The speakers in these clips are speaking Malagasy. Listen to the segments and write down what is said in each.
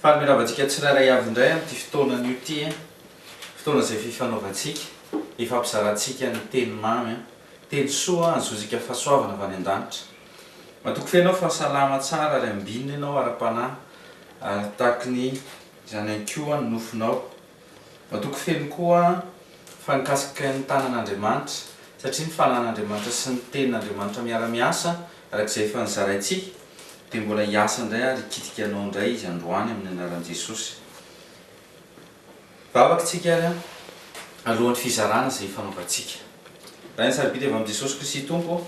Faly miarahaba antsika tsirairay avy indray amin'ity fotoana anio ity, fotoana izay fifanaovantsika, ifampizarantsika ny teny mamy, teny soa ahazoantsika fahasoavana avy any an-danitra. Matoky feno aho fa salama tsara ary ambinina ianao ara-panahy ary tahaky ny izany ihany koa ny nofonao. Matoky feno koa aho fa nikasika ny tanan'Andriamanitra, satria ny fanan'Andriamanitra sy ny tenin'Andriamanitra miara-miasa araka izay efa nozaraintsika dia mbola hiasa indray ary hikitika anao indray izy androany amin'ny anaran'i Jesosy. Vavaka tsika ary alohan'ny fizarana izay hifanaovantsika. Ray sarobidy avy amin'i Jesosy Kristy Tompo ô,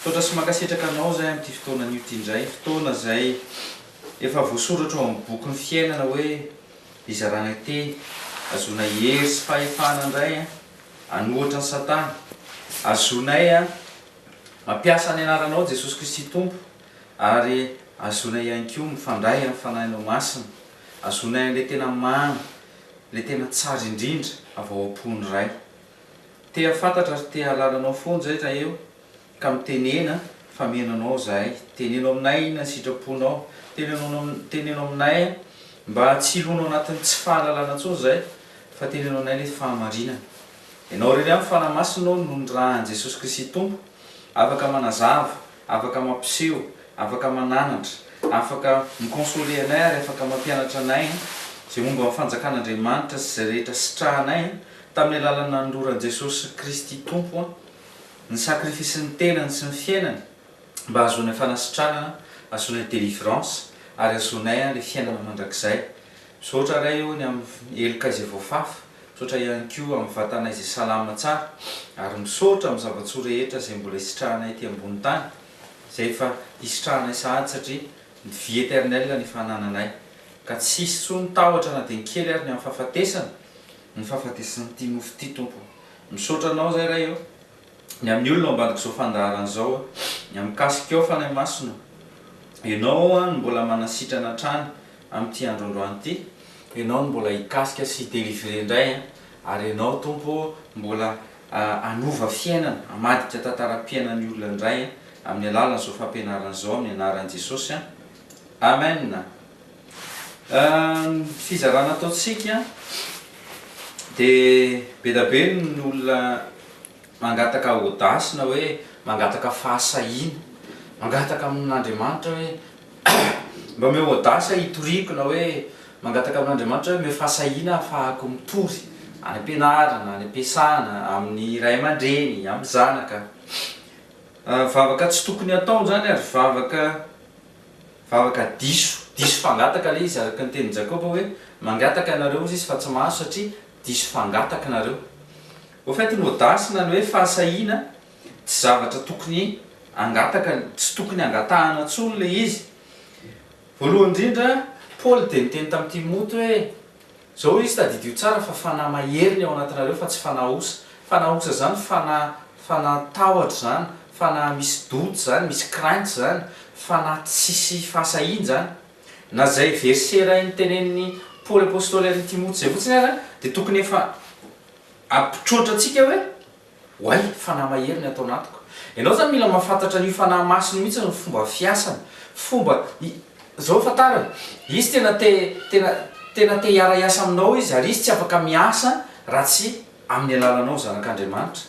misaotra sy mankasitraka Anao izahay amin'ity fotoana anio ity indray, fotoana izay efa voasoratra ao amin'ny bokin'ny fiainana hoe hizarana teny, ahazoana hery sy fahefana indray hanohatra an'i Satana, ahazoanay mampiasa ny anaranao Jesosy Kristy Tompo ary ahazoanay ihany koa mifandray amin'ny Fanahinao Masina, ahazoanay an'ilay tena mamy, ilay tena tsara indrindra avy ao am-pon'ny Ray. Te hahafantatra ary te hahalala Anao foana izay Ray o, ka mitenena fa mino Anao izahay. Teneno aminay inona ny sitraponao. Teneno teneno aminay mba tsy hilona ao anatin'ny tsy fahalalana intsony izahay fa teneno anay ilay fahamarinana. Ianao irery ihany Fanahy Masina ô no nirahan'i Jesosy Kristy Tompo, afaka manazava, afaka mampiseho, afaka mananatra, afaka mi-consoler anay ary afaka mampianatra anay izay momba ny fanjakan'Andriamanitra sy izay rehetra sitrahanay tamin'ny alalan'ny nanoloran'i Jesosy Kristy Tompo ny sacrifice-n'ny tenany sy ny fiainany mba hahazoanay fanasitranana, hahazoanay délivrance ary hahazoanay ilay fiainana mandrakizay. Misaotra Ray ô ny amin'ny heloka izay voafafa, misaotra ihany koa amin'ny vatanay izay salama tsara ary misaotra amin'ny zava-tsoa rehetra izay mbola hisitrahanay ety ambony tany, izay efa hisitrahanay sahady satria ny vie éternelle no efa anananay. Ka tsy hisy intsony tahotra na dia ny kely ary ny amin'ny fahafatesana, ny fahafatesan'ity nofo ity Tompo ô. Misaotra Anao izay Ray ô, ny amin'ny olona ao ambadik'izao fandaharana izao, ny amin'ny kasikao Fanahy Masina ô. Ianao no mbola manasitrana hatrany amin'ity andro androany ity, Ianao no mbola hikasika sy hi-delivrer indray an, ary Ianao Tompo ô mbola hanova fiainana, hamadika tantaram-piainan'ny olona indray amin'ny alalan'izao fampianarana izao amin'ny anaran'i Jesosy an. Amen. Ny fizarana ataontsika dia be dia be ny olona mangataka audace na hoe mangataka fahasahiana, mangataka amin'Andriamanitra hoe mba omeo audace hitoriako na hoe mangataka amin'Andriamanitra hoe omeo fahasahiana ahafahako mitory any am-pianarana, any am-piasana, amin'ny ray aman-dreny, amin'ny zanaka. Vavaka tsy tokony hatao izany ary vavaka vavaka diso, diso fangataka ilay izy araka ny tenin'i Jakoba hoe mangataka ianareo hozy izy fa tsy mahazo satria diso fangataka nareo. Au fait ny audace na ny hoe fahasahiana tsy zavatra tokony hangataka, tsy tokony hangatahana intsony ilay izy. Voalohany indrindra, Paoly dia niteny tamin'i Timoty hoe, Izao izy, tadidio tsara fa fanahy mahery ny ao anatinareo fa tsy fanahy osa. Fanahy osa izany fanahy, fanahy tahotra izany, fanahy misy doute izany, misy crainte izany, fanahy tsisy fahasahiana izany. Na izay verset iray notenenin'i Paoly Apostoly an'i Timoty izay fotsiny aza dia tokony efa hampitroatra antsika hoe, Oay, fanahy mahery ny ato anatiko. Ianao zany mila mahafantatra an'io fanahy masina io mihitsy ny fomba fiasany, fomba i, zao fantarina, izy tena te, tena, tena te hiara-hiasa aminao izy ary izy tsy afaka miasa raha tsy amin'ny alalanao zanak'Andriamanitra.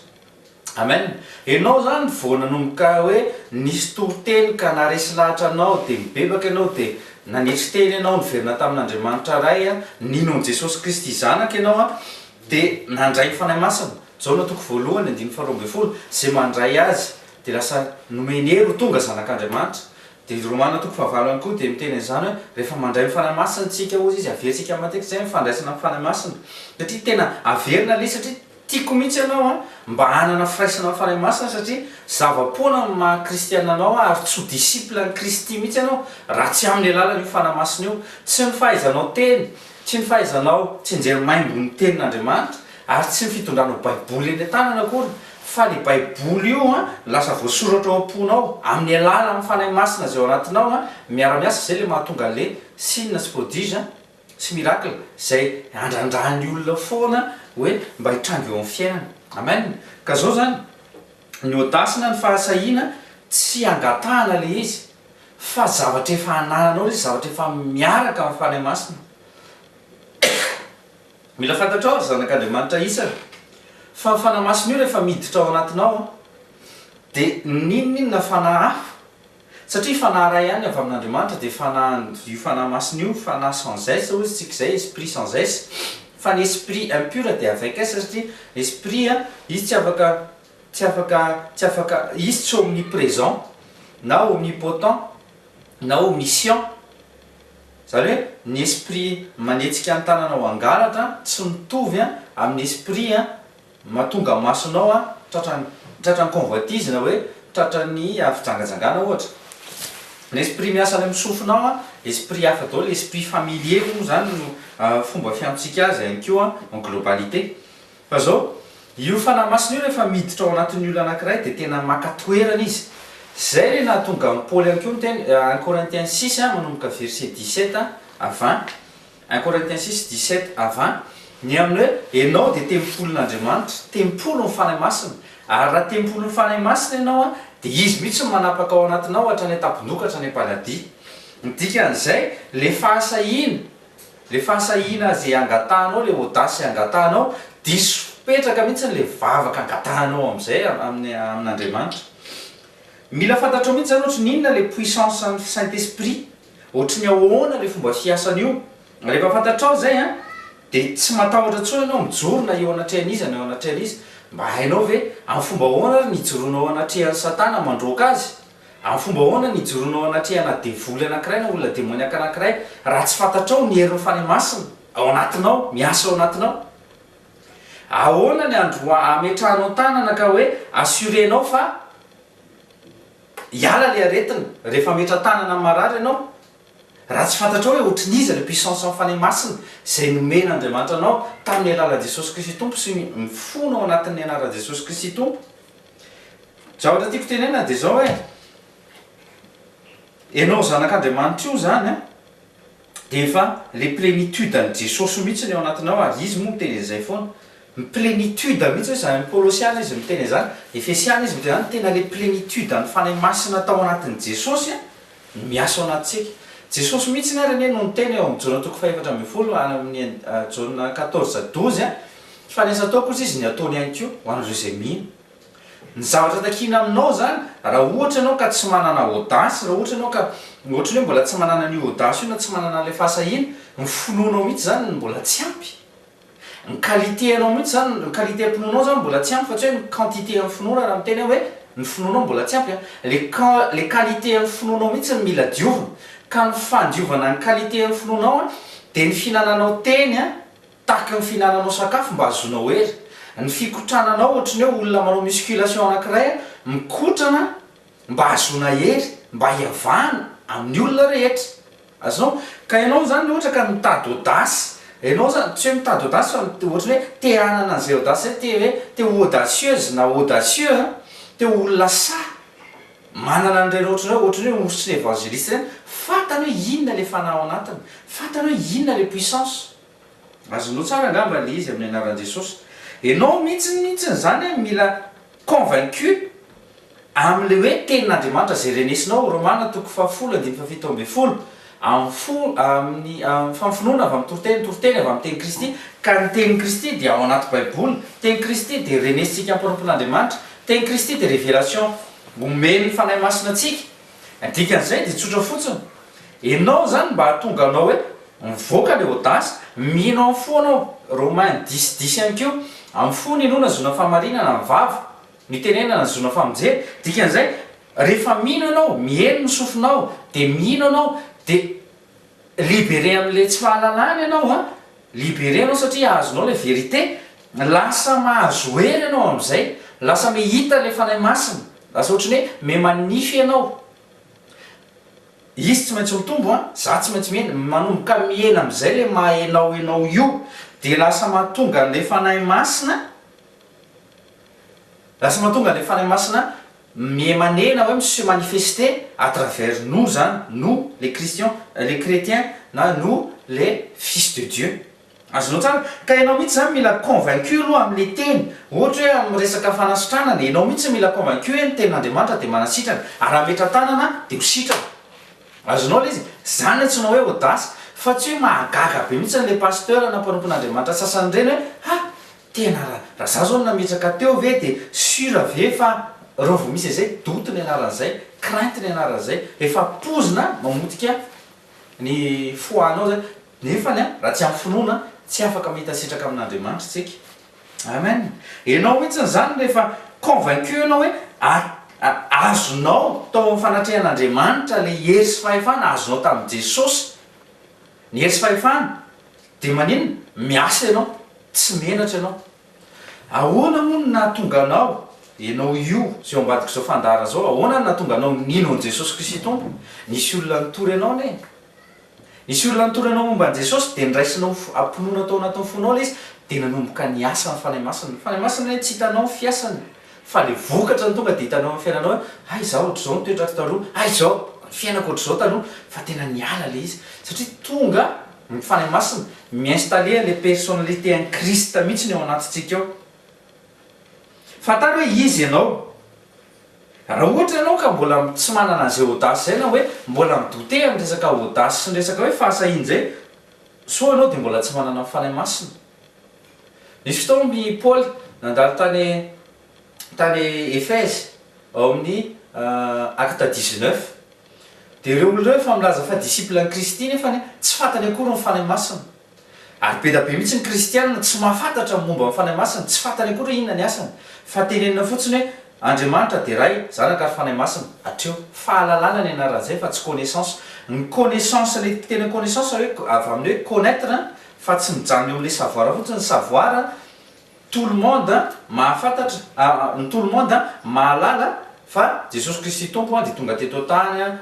Amen. Ianao zany vao nanomboka hoe nisy toriteny ka naharesy lahatra anao dia nibebaka ianao dia nanetry tena ianao niverina tamin'Andriamanitra Ray, nino an'i Jesosy Kristy Zanaka ianao dia nandray ny Fanahy Masina. Jaona toko voalohany andininy faharoa ambin'ny folo, izay mandray Azy dia lasa nomeny hery ho tonga zanak'Andriamanitra. Dia Romana toko fahavalo ihany koa dia miteny an'izany hoe rehefa mandray ny Fanahy Masina isika hozy izy, averintsika matetika izay ny fandraisana ny Fanahy Masina. Satria tena averina ilay izy satria tiako mihitsy ianao an, mba hanana firaisana amin'ny Fanahy Masina satria zava-poana ny maha kristiana anao ary tsy ho disciple an'i Kristy mihitsy ianao raha tsy amin'ny alalan'io Fanahy Masina io. Tsy ny fahaizanao teny, Tsy ny fahaizanao tsinjery maimbo ny tenin'Andriamanitra ary tsy ny fitondranao baiboly eny an-tanana akory fa le baiboly io an lasa voasoratra ao am-ponao amin'ny alalan'ny Fanahy Masina izay ao anatinao an miara-miasa izay le mahatonga an'le signe sy prodige sy miracle izay andrandrany olona foana hoe mba hitranga eo amin'ny fiainana. Amen. Ka zao zany ny audace na ny fahasahiana tsy angatahana le izy. fa zavatra efa anananao ilay izy, zavatra efa miaraka amin'ny Fanahy Masina. Mila fantatrao ry zanak'Andriamanitra isany fa ny Fanahy Masina io rehefa miditra ao anatinao an, dia n'inon'inona fanahy hafa, satria fanahy iray ihany avy amin'Andriamanitra dia fanahy io Fanahy Masina io, fanahy sans S hozy tsika izay, esprit sans S, fa ny esprit impur dia avec S satria esprit an, izy tsy afaka tsy afaka tsy afaka izy tsy omnipresent na omnipotent na omniscient, Izany hoe ny esprit manetsika ny tananao hangalatra tsy mitovy amin'ny esprit mahatonga masonao tratran'ny tratran'ny convoitise na hoe tratran'ny fijangajangana ohatra. Ny esprit miasa any amin'ny sofinao esprit hafa daholo, esprit familier moa izany no fomba fiantsika azy ihany koa en globalité. Fa zao, io Fanahy Masina io rehefa miditra ao anatin'ny olona anankiray dia tena maka toerana izy. Zay le nahatonga an'i Paoly ihany koa niteny, un Corinthiens six manomboka verset 17 à 20, un Corinthiens six 17 à 20, ny amin'ny hoe ianao dia tempolin'Andriamanitra, tempolin'ny Fanahy Masina, ary raha tempolin'ny Fanahy Masina ianao an, dia Izy mihitsy no manapaka ao anatinao hatrany an-tampon-doha ka hatrany am-paladia. Ny dikan'izay, le fahasahiana Le fahasahiana ze angatahanao, le audace angatahanao, diso fipetraka mihitsy le vavaka angatahanao amizay amin'ny amin'Andriamanitra. Mila fantatrao mihitsy zany ohatry ny inona le puissance an'ny Saint Esprit, ohatry ny ahoana le fomba fiasan'io. Rehefa fantatrao zay an, de tsy matahotra intsony ianao mijoro na eo anatrehan'iza na eo anatrehan'iza. Mba hainao ve amin'ny fomba ahoana ary ny hijoroanao anatrehan'i Satana mandroaka azy? Amin'ny fomba ahoana no hijoroanao anatrehana devoly anankiray na olona demoniaka anankiray raha tsy fantatrao ny herin'ny Fanahy Masina ao anatinao, miasa ao anatinao? Ahoana ny androa ametrahanao tanana ka hoe assurer-nao fa hiala ilay aretina rehefa ametra-tanana amin'ny marary ianao? Raha tsy fantatrao hoe ohatrin'iza ilay puissance-n'ny Fanahy Masina izay nomen'Andriamanitra anao tamin'ny alalan'i Jesosy Kristy Tompo sy mifono ao anatin'ny anaran'i Jesosy Kristy Tompo. Zavatra tiako tenenina dia izao hoe, ianao zanak'Andriamanitra io izany an, dia efa le plenitude an'i Jesosy mihitsy ny ao anatinao ary Izy moa miteny an'izay foana. Ny plenitude mihitsy hoe izany Kolosiana izy miteny an'izany, Efesiana izy miteny an'izany, tena le plenitude an'ny Fanahy Masina tao anatin'i Jesosy an, no miasa ao anatintsika. Jesosy mihitsy ary anie no niteny ao amin'ny Jaona toko faha-14 any amin'ny Jaona 14 12 an, fa ny asa ataoko hozy izy ny ataony ihany koa ho an'ireo izay mino. Ny zavatra takiana aminao izany, raha ohatra ianao ka tsy manana audace, raha ohatra ianao ka ohatran'ny hoe mbola tsy manana an'io audace io na tsy manana an'ilay fahasahiana, ny finoanao mihitsy izany no mbola tsy ampy. Ny qualité anao mihitsy izany, ny qualité am-pinoanao izany mbola tsy ampy fa tsy hoe ny quantité amin'ny finoana raha miteny aho hoe ny finoanao mbola tsy ampy an. Le qua- le qualité amin'ny finoanao mihitsy no mila diovina. Ka ny fandiovana ny qualité amin'ny finoanao an, dia ny fihinananao teny an, Tahaka ny fihinananao sakafo mba hahazoanao hery. Ny fikotrananao ohatry ny hoe olona manao musculation anankiray mikotrana mba hahazoana hery, mba hiavahana amin'ny olona rehetra. Azonao? Ka ianao izany ohatra ka mitady audace, ianao izany, tsy hoe mitady audace fa ohatry ny hoe te hanana an'izay audace izay, te hoe te ho audacieuse na audacieux an, te ho olona sahy manana an'ireny ohatry ny hoe ohatry ny hoe ohatry ny evangeliste ireny, fantany hoe inona ilay fanahy ao anatiny, fantany hoe inona ilay puissance. Azonao tsara angamba le izy amin'ny anaran'i Jesosy. Enao mihitsiny mihitsiny zany an mila convaincu amin'le hoe tenin'Andriamanitra zay renesinao, Romana toko fahafolo andininy fahafito ambin'ny folo, amin'ny fo amin'ny fa ny finoana avy amin'ny toriteny, ny toriteny avy amin'ny tenin'i Kristy, ka ny tenin'i Kristy dia ao anaty baiboly, tenin'i Kristy dia renesintsika mpanompon'Andriamanitra, tenin'i Kristy dia révélation omen'ny Fanahy Masina antsika, Ny dikan'izay dia tsotra fotsiny, enao zany mba hahatonga anao hoe mivoaka le audace, mino amin'ny fo anao, Romains dix dix ihany koa, amin'ny fo ny inoana zona fahamarinana, amin'ny vava ny itenenana zona famonjena, dikan'izay rehefa mino ianao, miheno ny sofinao, dia mino ianao, dia libéré amin'ilay tsy fahalalana ianao an, libéré ianao satria azonao ilay vérité, lasa mahazo hery ianao amin'izay, lasa mihita ilay Fanahy Masina, lasa ohatran'ny hoe miha-manify ianao, izy tsy maintsy mitombo an, za tsy maintsy mihena, manomboka mihena amin'izay ilay maha enao enao io, dia lasa mahatonga an'ilay Fanahy Masina, lasa mahatonga an'ilay Fanahy Masina Miha-manena hoe mi-se manifester à travers nous zany, nous les christians, les chretiens na nous les fils de Dieu. Azonao tsara? Ka ianao mihitsy zany mila convaincu aloha amin'le teny. Ohatra hoe amin'ny resaka fanasitranana, ianao mihitsy mila convaincu hoe ny tenin'Andriamanitra dia manasitrana, ary raha ametra-tanana dia ho sitrana. Azonao ilay izy? Izany no antsoina hoe audace. Fa tsy hoe mahagaga be mihitsy an'ilay pasteur na mpanompon'Andriamanitra sasany ireny hoe ha! Tena raha raha za zao no nametraka teo ve dia sûr ve fa raha vao misy an'izay doute ny anaran'izay, crainte ny anaran'izay, efa poizina mamotika ny foi-nao zay, nefany an raha tsy amin'ny finoana tsy afaka mahita sitraka amin'Andriamanitra tsika. Amen. Enao mihitsiny zany rehefa convaincu enao hoe azonao tao amin'ny fanatrehan'Andriamanitra le hery sy fahefana azonao tamin'i Jesosy ny hery sy fahefana Dia maninona? Miasa ianao, tsy menatra ianao. Ahoana moa no nahatonga anao, ianao io izay ao ambadik'izao fandaharana izao, ahoana no nahatonga anao nino an'i Jesosy Kristy Tompo? Nisy olona nitory anao anie. Nisy olona nitory anao momba an'i Jesosy, dia niraisinao am-pinoana tao anatin'ny fonao ilay izy, dia nanomboka niasa ny Fanahy Masina. Ny Fanahy Masina anie tsy hitanao ny fiasany, fa ilay vokatra no tonga dia hitanao amin'ny fiainanao hoe, hay izaho ohatr'izao ny toetrako taloha, hay izao ny fiainako ohatr'izao taloha, fa tena niala ilay izy. Satria tonga Ny Fanahy Masina, mi-installer an'ilay personnalité an'i Christ mihitsy ny ao anatintsika ao. Fantaro hoe iza ianao. Raha ohatra ianao ka mbola tsy manana an'izay audace izay na hoe mbola mi-douter amin'ny resaka audace sy ny resaka hoe fahasahiana izay, soa ianao dia mbola tsy manana ny Fanahy Masina. Nisy fotoana i Paoly nandalo tany tany Ephèse, ao amin'ny Actes 19. Dia ireo olona ireo efa milaza fa disciple an'i Kristy nefany tsy fantany akory ny Fanahy Masina. Ary be da be mihitsy ny kristianina tsy mahafantatra ny momba ny Fanahy Masina, tsy fantany akory hoe inona ny asany. Fa tenenina fotsiny hoe Andriamanitra dia Ray, Zanaka ary Fanahy Masina. Hatreo. Fahalalana ny anaran'izay fa tsy connaissance. Ny connaissance ilay tena connaissance hoe avy amin'ny hoe connaitre fa tsy mijanona eo amin'ilay savoir fotsiny, ny savoir tout le monde mahafantatra, ny tout le monde mahalala fa Jesosy Kristy Tompo dia tonga teto an-tany.